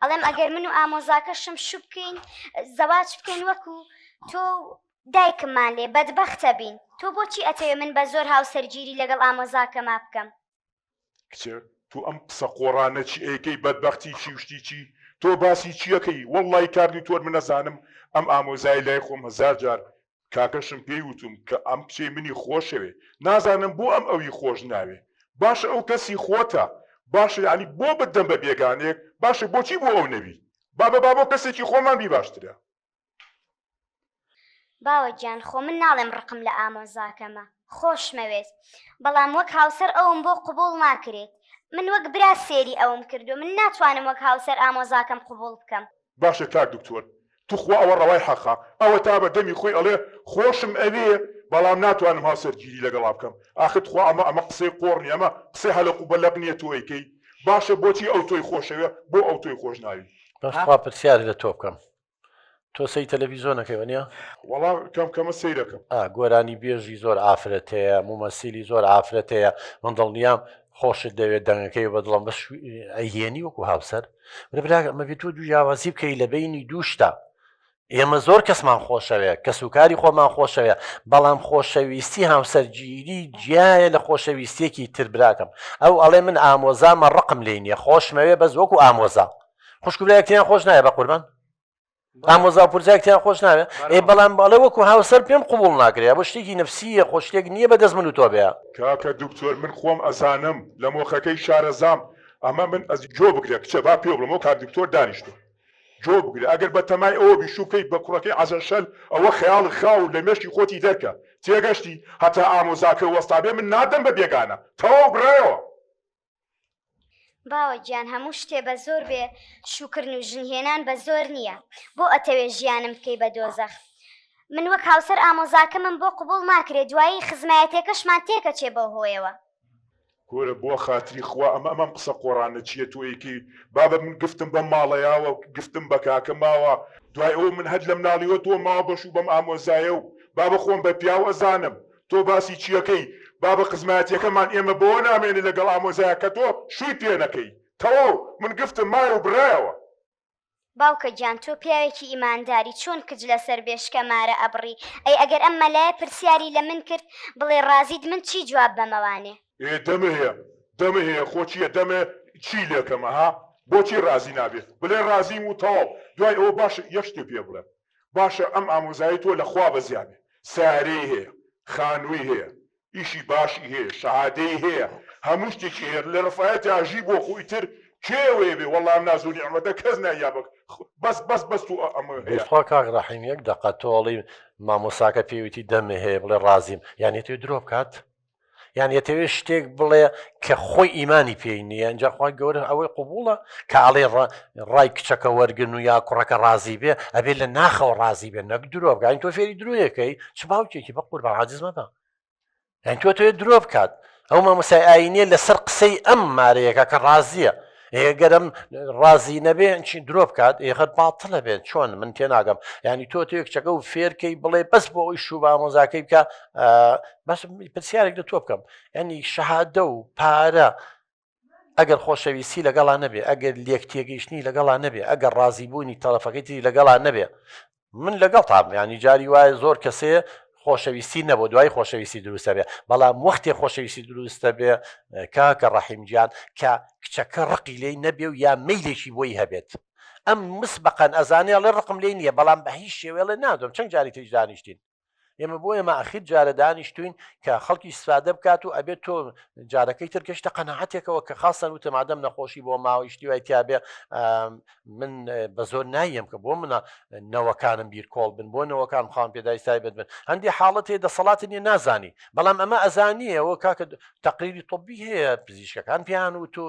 ئەڵێم ئەگەر من و ئامۆزاکەشم شو بکەین زەواج بکەین وەکو تۆ و دایکممان لێ بەدبەختە بین تۆ بۆچی ئەتەوێ من بە زۆر هاوسەرگیری لەگەڵ ئامۆزاکەما بکەم؟ کچێ تۆ ئەم قسە قۆڕانە چی ئەیکەی بەدبەختی چی و شتی چی تۆ باسی چیەکەی وەڵڵای کاک دکتۆر من ئەزانم ئەم ئامۆزای لای خۆم هەزار جار کاکەشم پێی وتوم کە ئەم کچەی منی خۆشەوێ نازانم بۆ ئەم ئەوی خۆش ناوێ باشە ئەو کەسی خۆتە باشە یانی بۆ بدەم بە بێگانەیەک باشە بۆچی بۆ ئەو نەبی بابە با بۆ کەسێکی خۆمان بی باشترە. باوە گیان خۆ من ناڵێم ڕقم لە ئامۆزاکەمە خۆشمەوێت بەڵام وەک هاوسەر ئەوم بۆ قبوڵ ناکرێت من وەک برا سێری ئەوم کردو من ناتوانم وەک هاوسەر ئامۆزاکەم قبوڵ بکەم. باشە کاک دکتۆر توخوا ئەوە ڕەوای حەقە ئەوەتا بە دەمی خۆی ئەڵێ خۆشم ئەوێ بەڵام ناتوانم هاوسەرگیری لەگەڵا بکەم ئاخر تخوا ئەمە ئەمە قسەی قۆڕ نیە ئەمە قسەی هەلەق و بەلەق نیە تۆ ئەیکەی باشە بۆچی ئەو تۆی خۆشەوێ بۆ ئەو تۆی خۆش ناوی. باش تخوا پرسیارێ لە تۆ بکەم تۆ سەی تەلەڤیزۆنەکەی وەنیە؟ وەڵا کەم کەمە سەیرەکەم. ئا گۆرانی بێژی زۆر ئافرەت هەیە مومەسیلی زۆر ئافرەت هەیە من دڵنیام خۆشت دەوێت دەنگەکەی بە دڵم بەس ئەیهێنی وەکو هاوسەر برا برا ئەمە بێ تۆ دوو جیاوازی بکەی لە بینی دوو شتە ئێمە زۆر کەسمان خۆشەوێ کەس و کاری خۆمان خۆشەوێ بەڵام خۆشەویستی هاوسەرگیری جیایە لە خۆشەویستیەکی تر براکەم ئەو ئەڵێ من ئامۆزامە ڕقم لێی نییە خۆشمەوێ بەس وەکو ئامۆزا خوشک و برایەکتیان خۆش نایە بە قوربان ئامۆزا و پورزایەکتیان خۆش ناوێ ئێ بەڵام بەڵێ وەکو هاوسەر پێم قبوڵ ناکرێ بۆ شتێکی نفسیە خۆ شتێک نییە بە دەست من و تۆ بێ. کاکە دکتۆر من خۆم ئەزانم لە مۆخەکەی شارەزام ئەمە من ئەز گۆ بگرە کچە با پێو بڵێم ئەو کاک دکتۆر دانیشتوە گۆ بگرە ئەگەر بەتەمای ئەوە بی شوو بکەیت بە کوڕەکەی عەزە شەل ئەوە خەیاڵی خاو و لە مێشکی خۆتی دەرکە تێگەشتی هەتا ئامۆزاکە وەستا بێ من نادەم بە بێگانە تەواو بڕایەوە. باوە گیان هەموو شتێ بە زۆر بێ شوکردن و ژن هێنان بە زۆر نییە بۆ ئەتەوێ ژیانم بکەی بە دۆزەخ من وەک هاوسەر ئامۆزاکەمم بۆ قبوڵ ناکرێ دوایی خزمایەتێکەشمان تێکەچێ بەو هۆیەوە. کورە بۆ خاتری خوا ئەمە ئەمەم قسە قۆڕانە چیە تۆ ئەیکەی بابە من گفتم بەم ماڵەیاوە گفتم بە کاکە ماوە دوای ئەوە من هەر لەمناڵیوە تۆ ماوە بەشوو بەم ئامۆزایە و بابە خۆم بە پیاو ئەزانم تۆ باسی چیەکەی بابە خزمایەتیەکەمان ئێمە بەوە نامێنێ لەگەڵ ئامۆزایە کە تۆ شووی پێ نەکەی تەواو من گفتم مایە و برایەوە. باوکە گیان تۆ پیاوێکی ئیمانداری چۆن کچ لەسەر بێشکە مارە ئەبڕی ئەی ئەگەر ئەم مەلایە پرسیاری لە من کرد بڵێ ڕازیت من چی جواب بەمەوانێ. ئێ دەمهەیە دەمهەیە خۆ چیە دەمێ چی لێکەم ئەها بۆچی ڕازی نابێ بڵێ ڕازیم و تەواو دوای ئەوە باشە یەک شتێ پێ بڵێم باشە ئەم ئامۆزایەی تۆ لە خوا بەزیابێ سەیارەی هەیە خانووی هەیە ئیشی باشی هەیە شەهادەی هەیە هەموو شتێکی هەیە لە ڕفایەتی ئاژی بۆ خۆ ئیتر کێ ئەوەیە بێ وەڵا ئەم ناز و نیعمەتە کەس ناییا بە بەس بەس بەس تو ئەمە هەیە. خوا کاک ڕەحیم یەک دەقە تۆ ئەڵێی مامۆستاکە پێی وتی دەمێ هەیە بڵێ ڕازیم یانی ئەتەوێ درۆ بکات؟ یان یەتەوێ شتێک بڵێ کە خۆی ئیمانی پێی نییە ئینجا خوای گەورە ئەوەی قبوڵە کە ئەڵێ ڕای کچەکە وەرگن و یا کوڕەکە ڕازی بێ ئەبێ لە ناخەوە ڕازی بێ نەک درۆ بکات تۆ فێری درۆیەکەی چ باوکێکی بە قوربان عاجز مەبە یان تۆ تۆێ درۆ بکات ئەو مامۆستای ئاینیە لەسەر قسەی ئەم مارەیەکە کە ڕازیە ئێگەرم ڕازی نەبێ چی درۆ بکات ئێخەر باتڵە بێت چۆن من تێناگەم ینی تۆ تۆ کچەکە و فێرکەی بڵێ بەس بۆ ئەوی شوو بە ئامۆزاکەی بکە بەس پرسیارێک لە تۆ بکەم ینی شەهادە و پارە ئەگەر خۆشەویستی لەگەڵا نەبێ ئەگەر لێک تێگەیشتنی لەگەڵا نەبێ ئەگەر ڕازیبوونی تەڵەفەکەی تری لەگەڵا نەبێ من لەگەڵتام ینی جاری وایە زۆر کەسێ خۆشەویستی نەبوو دوای خۆشەویستی دروستە بێ بەڵام وەختێ خۆشەویستی دروستە بێ کاکە ڕەحیم گیان کە کچەکە ڕقی لێی نەبێ و یا مەیلێکی بۆی هەبێت ئەم مسبقەن ئەزانێ ئەڵێ ڕقم لێی نییە بەڵام بە هیچ شێوەیەڵێ نادۆم چەند جاری تریش دانیشتین ئێمە بۆ ئێمە ئەخیر جارە دانیشتوین کە خەڵکی سادە بکات و ئەبێت تۆ جارەکەی تر گەشتە قەناعەتێکەوە کە خاصەن وتم ئادەم نەخۆشی بۆ ماوەی شتی وای تیابێ من بە زۆر نایەم کە بۆ منە نەوەکانم بیرکۆڵ بن بۆ نەوەکان خاوەن پێداویستی تایبەت بن هەندی حاڵەت هەیە دەسەڵاتی نیە نازانی بەڵام ئەمە ئەزانیەوە کاکە تەقریری طبی هەیە پزیشکەکان پێیان وتون.